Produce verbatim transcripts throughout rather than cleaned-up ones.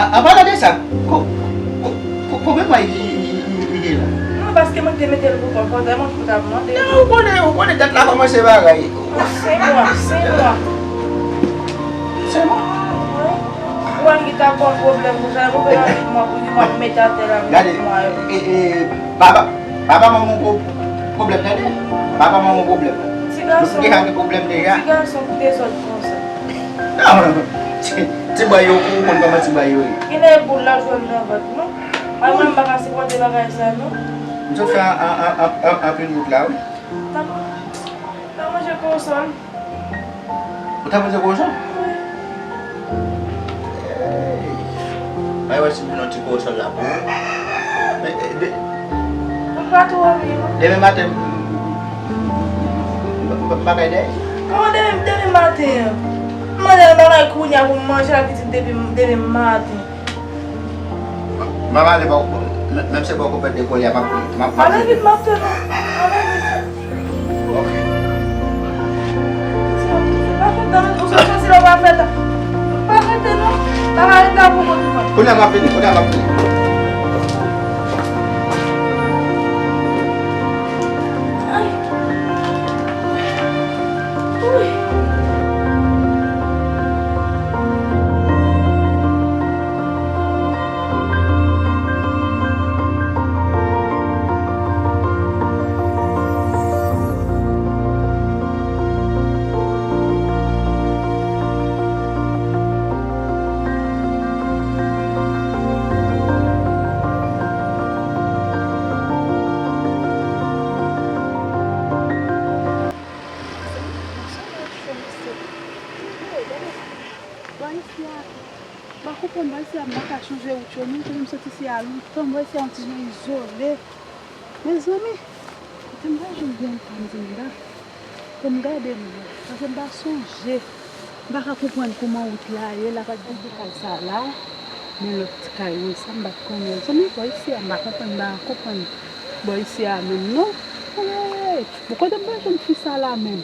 An palan de sa, ko, ko, ko, konbyen mwa li, li, li, li gen la? Non, paske mwen te mete l pou kont, fòtay mwen ki ta mande. Non, ou konnen, ou konnen dat la kòmanse bagay. Senk mwa, senk mwa. Senk mwa? Wi. Ou wè m ki ta ba w pwoblèm pou sa, pou fè rapidman, pou di mwen mete atè la, mete mwa yo. Gade, e, e, papa, papa manman gwo pwoblèm, tande. Papa manman pwoblèm. Ti gason, nou deja gen pwoblèm deja. Ti gason ki dezòd konsa. Non, ti, ti bòy yo, ou konn kòman ti bòy yo ye. Kilè boul la jwenn nan vant, non? Mwen, mwen, m pa ka sipòte bagay sa, non. M sot fè an, an, an, an, an, anpil wout la, wi. Ta, ta manje konsòl. Ou ta manje konsòl? Wi. Hey. Bay wè si m jwenn yon ti konsòl la pou ou. Men, eh, de- Ou pa twò ri, non. Demen maten, m, m, m, m pa kay dèyè. Kòman demen, demen maten an? M mande l bagay kounye a pou m manje, l ap di demen, demen maten. M ap ale bò, menm se bò konpè de kolye a, m ap, m ap, m ap ale vit, m ap tann ou. Ale vit. Ok. Pa fè tan, ou sot soti la, ou pa fè tan. Pa rete non. Pa rete la pou mwen. Kounye a m ap vini, kounye a m ap vini. Ay. Wi. Bò isi a, m pa konprann bò isi a, m pa ka chonje wout yo non, kote m sot isi a lontan, bò isi a yon ti jan izole. Mezanmi, kote m pral jwenn grann fanm sa la? Fò m gade m non, paske m pa sonje. M pa ka konprann kòman wout la ye, la pa t gen ti kay sa la, men lòt ti kay wi, sa m pa t konnen. Zanmi, bò isi a, m pa konprann, m pa konprann bò isi a menm non. Hey, bon, kote m pral jwenn fi sa la menm?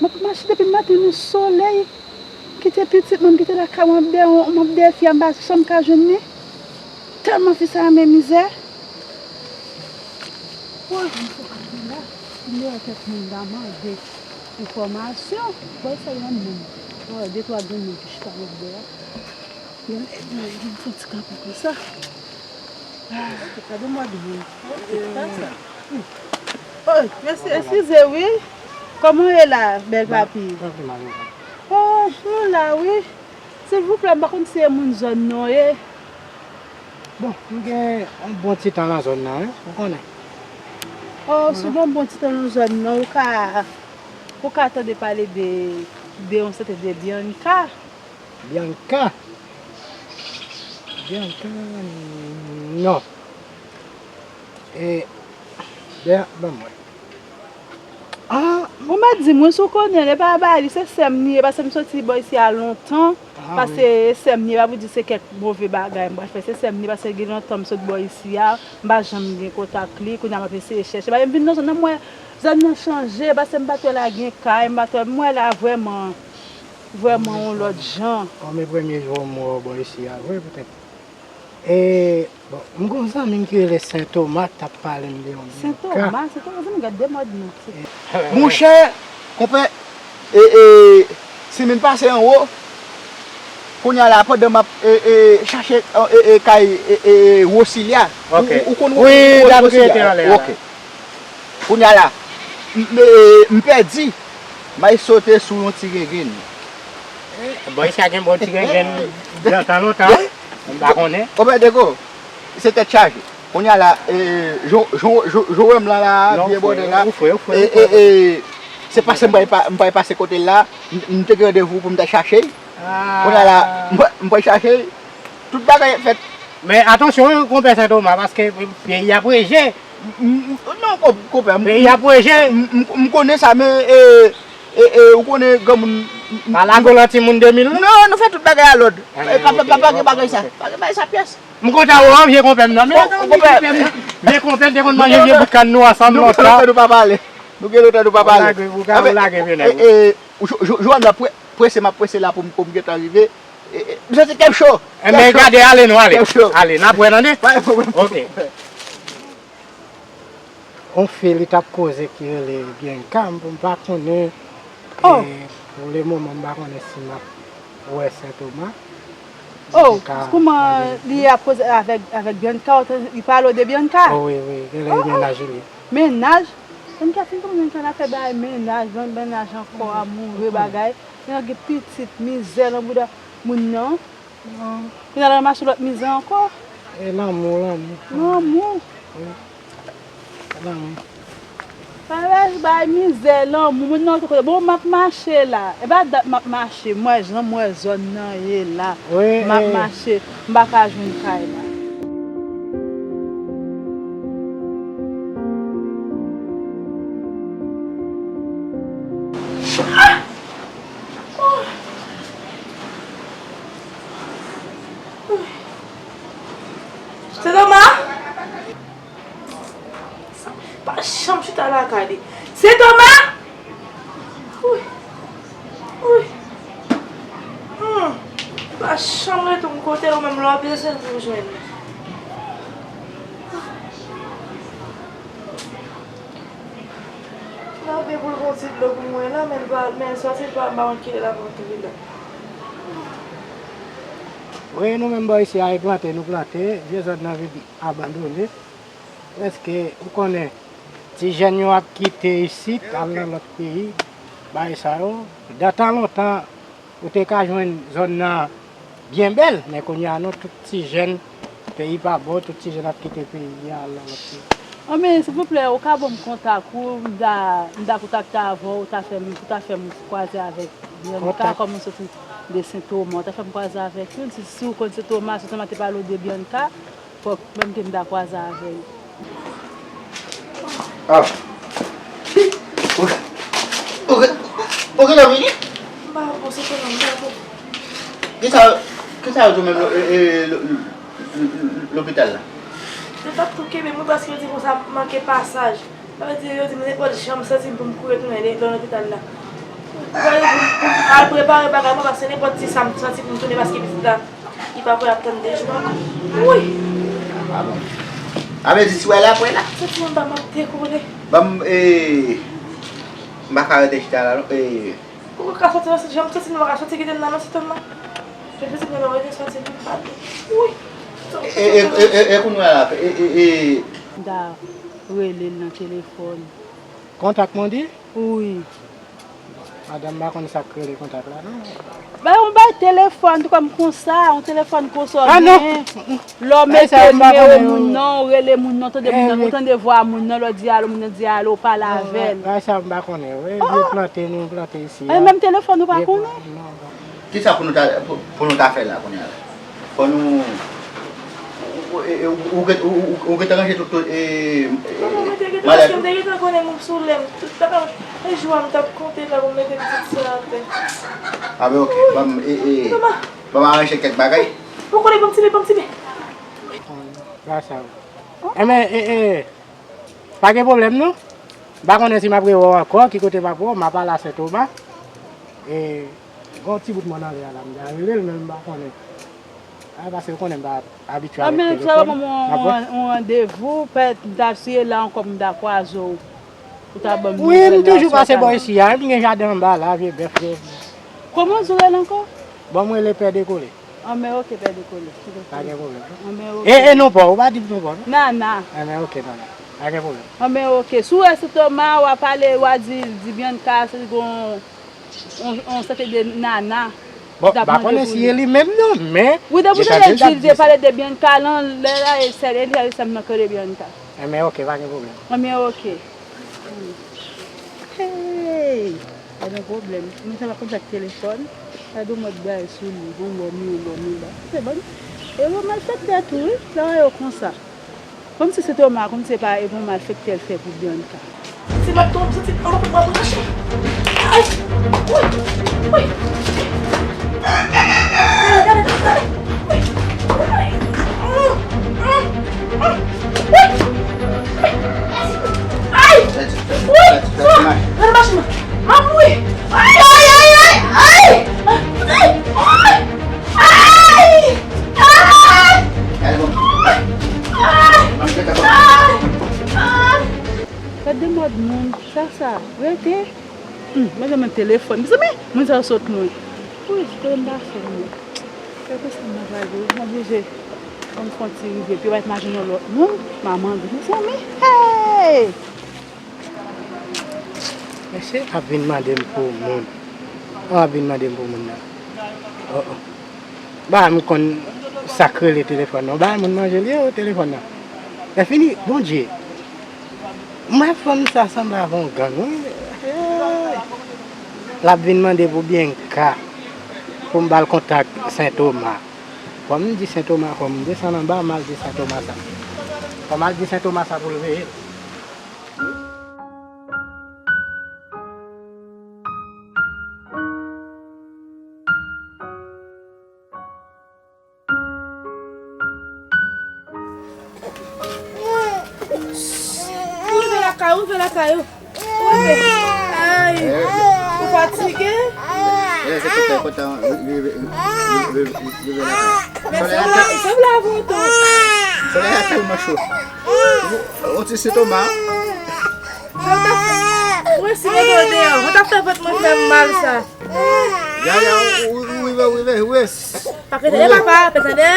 M ap mache depi maten nan solèy, kite pitit mwen, m kite lakay mwen, m ap dèyè, m ap dèyè fi a, m pa janm ka jwenn li. Tèlman fi sa renmen mizè. Woy, m sot la, m dèyè tèt moun la mande enfòmasyon. Bò sa yon moun. Mwen wè de twa granmoun ki chita bò bò a. Yon nèg mwen vin fè ti kanpe konsa. Gade mòd moun. Oy, mèsi, eskize wi. Kòman w ye la, bèl papi? Oh, nou la wi. Silvouplè, m pa konn si se moun zòn nan w ye. Bon, m gen yon bon ti tan nan zòn nan wi, ou konnen. Oh, si w gen yon bon ti tan nan zòn nan, ou ka, ou ka tande pale de, de yon sèten de Bianca. Bianca? Bianca, non. E, Bia-, ban mwen. Ah! Ou mèt di mwen si w konnen l, e pa bagay li, se sè m li ye, paske m soti bò isi a lontan, ah, paske wi, e sè m li ye, pa pou di se kèk move bagay m pral fè, se sè m li ye, paske gen lontan m sot bò isi a, m pa janm gen kontak li, kounye a m ap eseye chèche, paske m vin nan zòn nan, m wè zòn nan chanje, paske m pa t wè la gen kay, m pa t wè, m wè la vrèman. Vrèman yon lòt jan. Kòm e premye jou m wè w bò isi a vre, poutèt. E, bon, m gon zanmi m ki rele Sen Toma, t ap pale m de yon Sen Toma, Sen Toma, zanmi, gad de mòd non. Monchè, konpè, e, e, semèn pase anwo, kounye a la, pandan m ap, e, e, chache, e, e, kay, e, e, Wosilya. Ou, ou, ou konn Wosilya? Wi, dam ki rete anlè a la. Ok. Kounye a la, m, m, e, m pèdi, m al sote sou yon ti gengrenn. Bò isi a gen bon ti gengrenn nan tan lontan, m pa konnen. Konpè Dego, se tèt chaje. Kounye a la, e, jou, jou, jou, jou wè m lan la, non, byen bòdè la. Ou fre, ou fre, e, ou fre. E, e, se pase m pral pa, m pral pase kote l la, m, m te gen randevou pou m ta chache l. Ah. Kounye a la, m pral, m pral chache l. Tout bagay ap fèt. Men atansyon wi, konpè Sen Toma, paske peyi ap reje. M, m, non, konpè, m, peyi ap reje. M, m, m konnen sa, men, e, e, e, ou konnen granmoun, m, m, pa lago lan timoun de mil non. Non, nou fè tout bagay a lòd. E, pa, pa, pa, pa gen bagay sa. Pa gen bagay sa pyès. M kontan wè w, vye konpè m nan. Men konpè, vye konpè m te konn manje vye bout kann nou ansanm lontan. Nou gen lontan nou pa pale. Nou gen lontan nou pa pale. Ou lage, ou lage, ou lage, vye nèg. E, e, jou, jou, jou an ap pre-, prese, m ap prese la pou m, pou m gentan rive. E, e, m santi kè m cho. Enben, gade, ale nou, ale. Kè m cho. Ale, n ap wè, tande? Pa gen pwoblèm. Ok. On fi li t ap koze ki rele Bianca, m pa konnen, oh, e, pou le moman, m pa konnen si m ap wè Sentoma. Oh, kouman li ap koze avèk, avèk Bianca, li pale de Bianca? Oh, wi, wi, genlè e mennaj li. Mennaj? Bianca fin kòmanse, Bianca la fè bagay mennaj, vann mennaj ankò, amoure bagay. Li gen pitit, mizè nan bouda moun nan. Non. Kounye a l al mache lòt mizè ankò. E lanmou, lanmou. Lanmou. Wi. Lanmou. Sa vle di bay mizè, lanmou, moun nan tou kote. Bon, m ap mache la. E pa dat m ap mache, m wè jan m wè zòn nan ye la. Wi, m ap mache, m pa ka jwenn kay la. Sentoma? Pa janm chita lakay li. Sentoma? Wi. Wi. Hmm. Pa janm retoun kote ou menm lè w bezwen l pou w jwenn li. Lave pou l gon ti dlo pou mwen la, men l pa, men l sòti, l pa, m pa konn kilè l ap rantre la. Wi, nou menm bò isi a, e plante nou plante, vye zòn nan vin abandone. Prèske, ou konnen, ti jèn yo ap kite isit, al nan lòt peyi, bagay sa yo. Dan tan lontan, ou te ka jwenn zòn nan byen bèl, men kounye a non, tout ti jèn, peyi pa bon, tout ti jèn ap kite peyi a, al nan lòt peyi. Anben, silvouplè, ou ka ban m kontak ou, m ta, m ta kontakte avè w, ou ta fè m, ou ta fè m kwaze avèk Bianca, kòm ou soti de Sentoma, ou ta fè m kwaze avèk youn, si, si w konn Sentoma, Sentoma te pale w de Bianca, fòk menm ke m ta kwaze avè l. Ah. Ok. Ok. Ok, Dominique. M pa bon, se konnen m pa bon. Kisa, kisa yo di w menm lo-, e, e, lo-, lo-, lo-, lopital la? Yo t ap tou kenbe mwen paske yo di konsa m manke pasaj. Sa vle di yo di m nenpòt jan m santi m pou m kouri tounen de, nan lopital la. Pou, pou, pou m al prepare bagay mwen paske nenpòt ti sa m santi pou m tounen paske pitit la. Li pa vle ap tann de jou ankò. Wi. Ah bon. A vle di si w al apre la? Santi anba m ap dekole. Ban m, e, m pa ka rete chita la non. E. Ou ka soti nan jan m soti, nou pa ka soti kite m nan non, Sentoma. Jan pitit mwen rete soti, m pa di. Wi. E, e, e, e, e kounye a la, e, e, e. M ta rele l nan telefòn. Kontak Mondi? Wi. Madanm, m pa konn sa k rele kontak la, non. Bay yon bay telefòn, tou kòm konsa, yon telefòn konsa, ah, non. Lè w mete nimewo moun nan, ou rele moun nan, tande moun nan, ou tande vwa moun nan, lè w di alo, moun nan di alo, ou pale avè l. Bagay sa m pa konnen, wi. Vye plante nou plante isi a. E menm telefòn ou pa konnen? Non, non. Kisa pou nou ta, pou, pou nou ta fè la kounye a la? Fò nou, ou, ou, ou, ou, ou, ou, ou gentan ranje tout, tout, e, e, malad ou? Paske m te gentan konnen moun sou lè m. Tout bagay, e jou a m t ap konte la pou m mete pitit sa atè. A ben, ok. Ban m, e, e, ban m aranje kèk bagay. Ou konnen, ban m ti men, ban m ti men. Enben, e, e, pa gen pwoblèm non. M pa konnen si m ap rewè w ankò, ki kote m ap wè w, m ap al a Sentoma. E, gen yon ti bout mòn anlè a la, m ta rele l, men m pa konnen. A, paske w konnen m pa abitye avèk telefòn. Ban m yon, yon randevou, pèt, m ta siye la ankò, m ta kwaze w. Ou ta ban m nouvèl la. Wi, m toujou pase bò isi a, m gen jaden anba la, vye bèf, vye. Kòman w di w rele ankò? Bon, m rele Pè Dekole. Anben, ok, Pè Dekole. Pa gen pwoblèm. Anben, ok. E, e non pa w, ou pa di m non pa w, non? Nana. Anben, ok, Nana. Pa gen pwoblèm. Anben, ok. Si w wè Sentoma, w a pale, w a di, di Bianca, se gon, on, on sante de Nana. Bon, m pa konnen si e li menm non, men. Wi, depi w tande l di, l te pale de Bianca, lan, lè la, e sèl, e li, e sèl nan k rele Bianca. Anben, ok, pa gen pwoblèm. Anben, ok. Hey! Pa gen pwoblèm. Mwen sa pa kontak telefòn. Gade yon mòd bagay sou li. Yon bò mi, yon bò mi ba. Se bon. E bon malfektè tou, wi. Travay yo konsa. Kòmsi Sentoma, kòmsi se pa e bon malfektè l fè pou Bianca. Si m ap tonbe, santi anba kòt mwen ap rache. Ay! Woy! Woy! Gade, gade, gade, gade! Woy! Woy! Ay! Woy! Gade machin nan! M ap mouri! Ay, ay, ay, ay, ay! Ay! Ay! Ay! Sa, rete. Hmm, mwen gen menm telefòn. Mezanmi, moun sa yo sot lwen. Wi, kote m pase mwen. Rete sa m nan pral di. M oblije. Fò m fè yon ti rive. Pi yo pa t imajine yon lòt moun. Manman di, mezanmi. Hey! Mesye ap vin mande m pou moun. An ap vin mande m pou moun nan. Oh, oh. Ba m konn sa k rele telefòn nan. Ba moun manje li yo telefòn nan. Lè fini, Bondye. Mwen fanm sa sanble avè yon gang, wi. Hey. L ap vin mande pou Byenka. Pou m ba l kontak Sen Toma. Fò m di Sen Toma, fò m desann anba, m al di Sen Toma sa. Fò m al di Sen Toma sa pou l veye l. Rive lakay ou, rive lakay ou. Ou rive. Ay, ou fatige? Rive lakay. Mesye, ou la, ou sanble avè yon tonton. Solèy la tèlman cho. On ti Sen Toma. Mwen si mwen deyò, mwen ta fè vant mwen fè m mal sa. Yaya, ou rive, ou rive, ou rive. Pa k tande papa, pa k tande.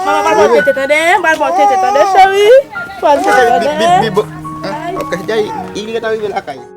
Manman pral ba w tete, tande. Pral ba w tete, tande, cheri. Pral tete, tande. Bi, bi, bi, bo. Hein? Ok, yaya, li gentan rive lakay.